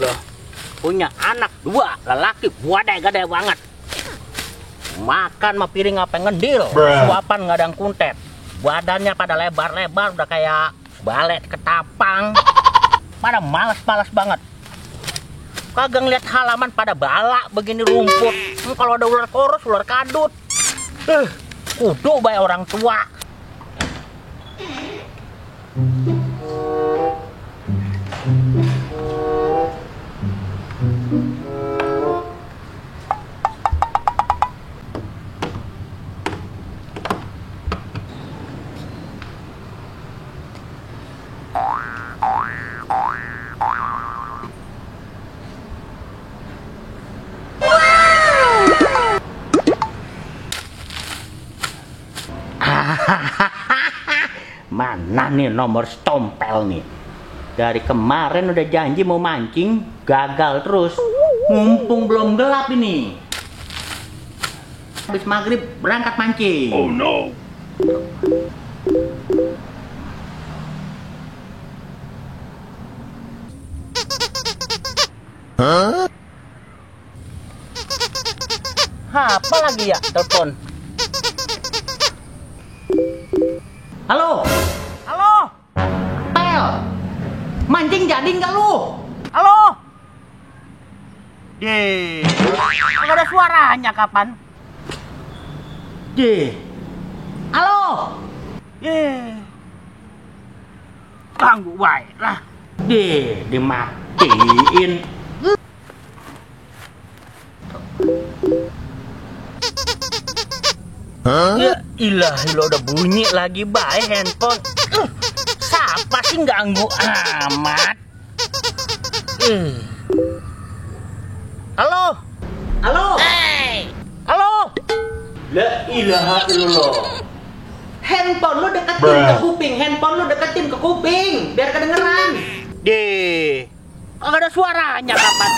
Loh, punya anak 2 lelaki gede banget. Makan mah piring apa ngendil, suapan nggak ada yang kuntet. Badannya pada lebar-lebar udah kayak balet ketapang. Pada malas-malas banget. Kagak ngeliat halaman pada bala begini rumput. Kalau ada ular koros, ular kadut. Kudu bayar orang tua. Mana nih nomor stompel nih? Dari kemarin udah janji mau mancing, gagal terus. Mumpung belum gelap ini. Habis maghrib berangkat mancing. Oh no. Hah? Apa lagi ya telepon? Halo? Halo? Pel? Mancing jadi nggak lu? Halo? Deh, nggak ada suaranya kapan? Deh, halo? Deh, ganggu baik lah. Deh, dimatiin. Ya ilah, lo udah bunyi lagi baik handphone. Siapa sih ganggu amat? Halo? Halo? Hey! Halo? La ilaha illallah. Handphone lu deketin ke kuping, handphone lu deketin ke kuping, biar kedengeran. Deh, kagak ada suaranya kapan?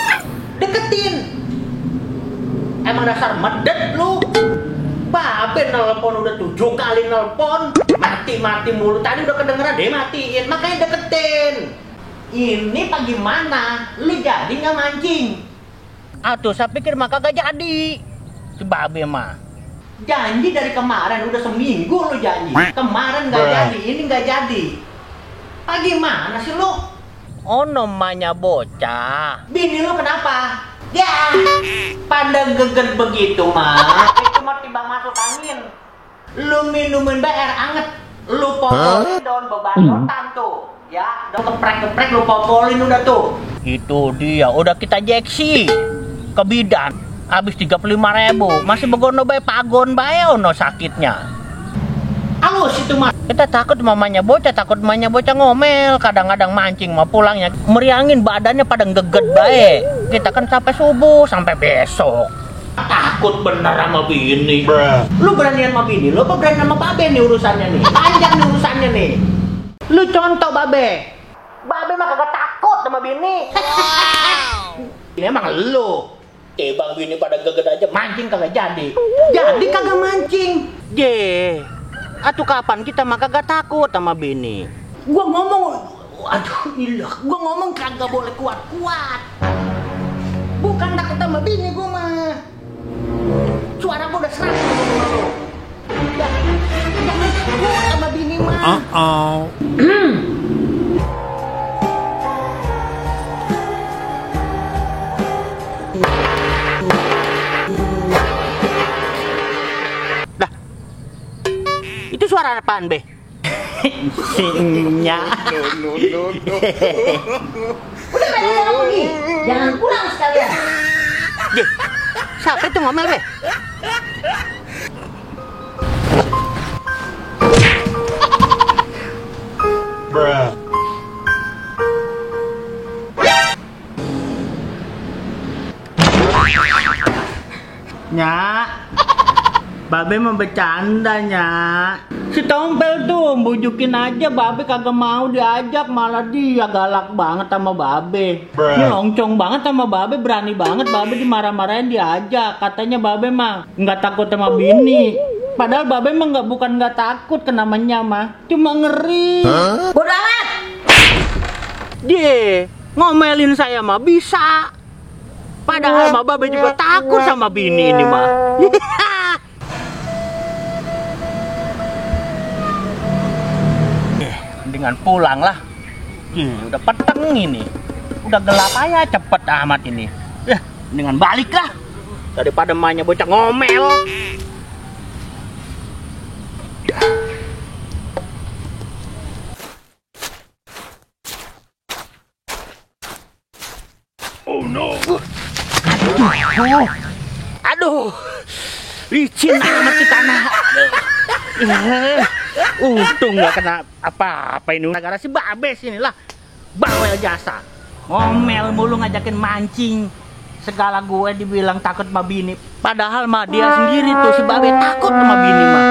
Deketin. Emang dasar medet lu. Babe nelpon udah 7 kali nelpon, mati mulu. Tadi udah kedengeran deh matiin, makanya deketin. Ini pagi mana? Lu jadi nggak mancing? Atuh, saya pikir mah kagak jadi. Si Babe mah janji dari kemarin, udah seminggu lu janji. Kemarin nggak jadi, ini nggak jadi. Pagi mana sih lu? Oh, namanya bocah. Bini lu kenapa? Ya, pada geget begitu mah. Cuma tiba masuk angin. Lu minumin air anget, lu popolin daun bebayotan tuh, ya, daun geprek lu popolin udah tuh. Itu dia, udah kita jeksi ke bidan, habis 35.000, masih begono bae pagon bae ono sakitnya. Halus itu mah. Kita takut mamanya bocah ngomel, kadang-kadang mancing mah pulangnya meriangin badannya pada geget bae. Kita kan sampai subuh, sampai besok. Takut bener sama bini. Lu beranian sama bini, lu apa berani sama Babe nih urusannya nih? Panjang nih urusannya nih. Lu contoh Babe. Babe mah kagak takut sama bini. Ini emang lu. Bang bini pada geget aja mancing kagak jadi. Jadi kagak mancing. Atuh kapan kita mah kagak takut sama bini. Gua ngomong, aduh ilah, gua ngomong kagak boleh kuat-kuat. Bukan takut sama bini gua mah. Suara gua udah serak sama lu. Jangan takut sama bini mah. Dah. Itu suara apaan, Be? Singnya. No. Udah pergi. Jangan pulang sekalian. Deh, siapa itu ngomel, Be? Nyak, Babe mau bercanda, Nyak. Si Tompel tuh bujukin aja, Babe kagak mau diajak, malah dia galak banget sama Babe. Nyelongcong banget sama Babe, berani banget Babe dimarah-marahin diajak. Katanya Babe mah nggak takut sama bini. Padahal Babe emang bukan nggak takut ke namanya mah, cuma ngeri. Bodoh amat. Dia ngomelin saya mah bisa. Padahal mah Babe juga takut sama bini ini mah. Dengan pulang lah. Udah peteng ini. Udah gelap aja cepet amat ini. Dengan balik lah. Daripada emaknya bocah ngomel. Oh no. Aduh. Licin amat di tanah. Untung nggak kena apa-apa ini. Gara-gara si Babe sini lah. Bawel jasa. Ngomel mulu ngajakin mancing. Segala gue dibilang takut sama bini. Padahal mah dia sendiri tuh si Babe takut sama bini mah.